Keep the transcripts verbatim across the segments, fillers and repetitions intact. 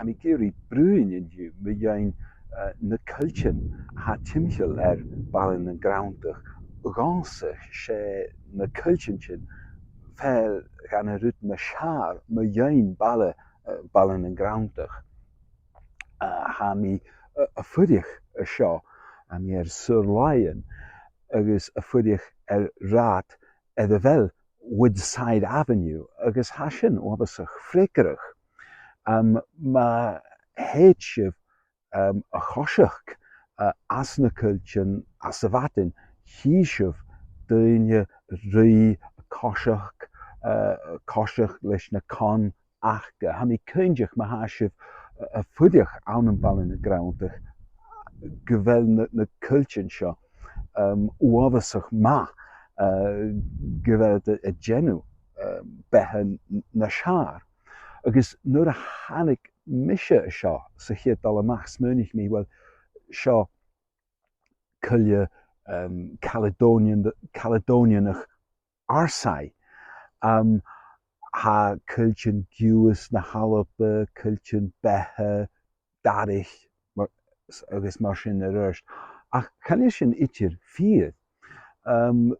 Tha mi ag iarraidh bruidhinn an-diugh mu dheidhinn, eh, na coilltean a tha timcheall air Baile nan Granndach. Dhòmhsa, 's e na coilltean sin fèill dhan an rud nas fheàrr mu dheidhinn baile, eh, Baile nan Granndach. Eh, tha mi, eh, a' fuireach an seo, tha mi air saor-làithean agus a' fuireach air rathad air a bheil Woodside Avenue, agus tha sin uabhasach freagarrach. Um, ma thèid sibh, um, a choiseachd, uh, anns na coilltean anns a' mhadainn, chì sibh daoine a' ruith a' coiseachd, uh, a' coiseachd leis na coin aca. Tha mi cinnteach ma tha sibh, uh, a' fuireach ann am Baile nan Granndach gu bheil na, na coilltean seo, um, uabhasach math, uh, gu bheil iad a', a' dèanamh, um, beatha n-, nas fheàrr. Agus nuair a thàinig mise an seo sa chiad dol a-mach, smaoinich mi, well, seo coille, um, Caledonian, Caledonianach àrsaidh. Um, tha coilltean giuthas na h-Alba, coilltean beatha, daraich, mar, agus mar sin air adhart. Ach chan eil sin idir fìor. Um,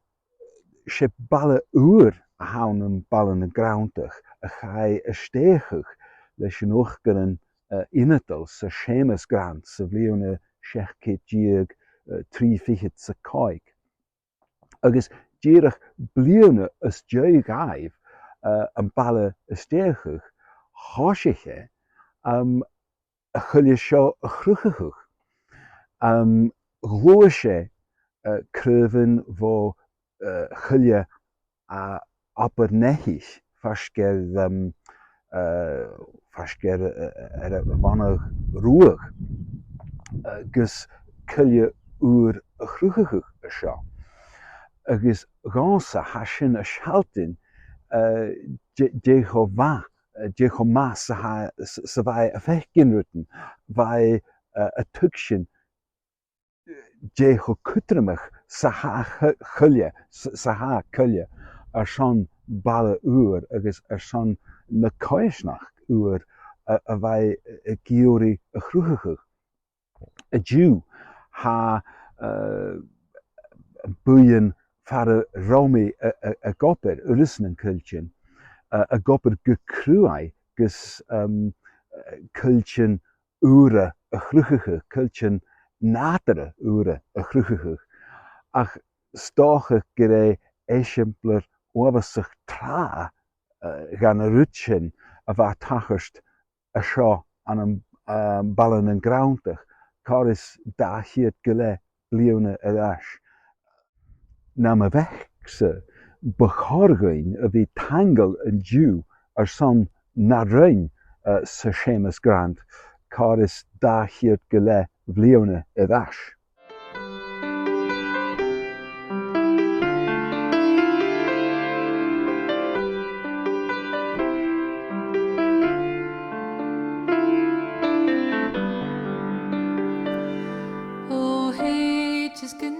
's e baile ùr a th' ann am Baile nan Granndach a chaidh a stèidheachadh leis an uachdaran, eh, ionadail, Sir Seumas Grant, sa bhliadhna seachd ceud deug, eh, trì fichead 's a còig. Agus dìreach bliadhna às dèidh dhaibh, eh, am baile a stèidheachadh, thòisich e, um, a' choille seo a chruthachadh. Um, ghluais e, eh, craobhan bho, eh, choille à Obar Neithich, faisg air, um, eh, faisg air, eh, air a' Bhonnach Ruadh, eh, gus coille ùr a chruthachadh an seo. Agus dhòmhsa, tha sin a' sealltainn, eh, dè, dè cho math, eh, dè cho math 's a tha, 's, 's a bha e a' faicinn rudan, bha e, eh, a' tuigsinn dè cho cudromach 's a tha cho-, coille, 's, 's a tha coille airson baile ùr agus airson na coimhearsnachd ùr a, a bha e ag iarraidh a chruthachadh. An-diugh, tha, eh, buidheann far an robh mi a, a, ag obair, Urras nan Coilltean, eh, ag obair gu cruaidh gus, um, eh, coilltean ùra a chruthachadh, coilltean nàdarra ùra a chruthachadh. Ach 's dòcha gur e eisimpleir uabhasach tràth, eh, dhen an rud sin a bha a' tachairt an seo ann am, eh, Baile nan Granndach, còrr is dà cheud gu leth bliadhna air ais. Nam bheachd-sa, bu chòir dhuinn a bhith taingeil an-diugh airson na rinn, eh, Sir Seumas Grant, còrr is dà cheud gu leth bliadhna air ais. Oh, hey, just gonna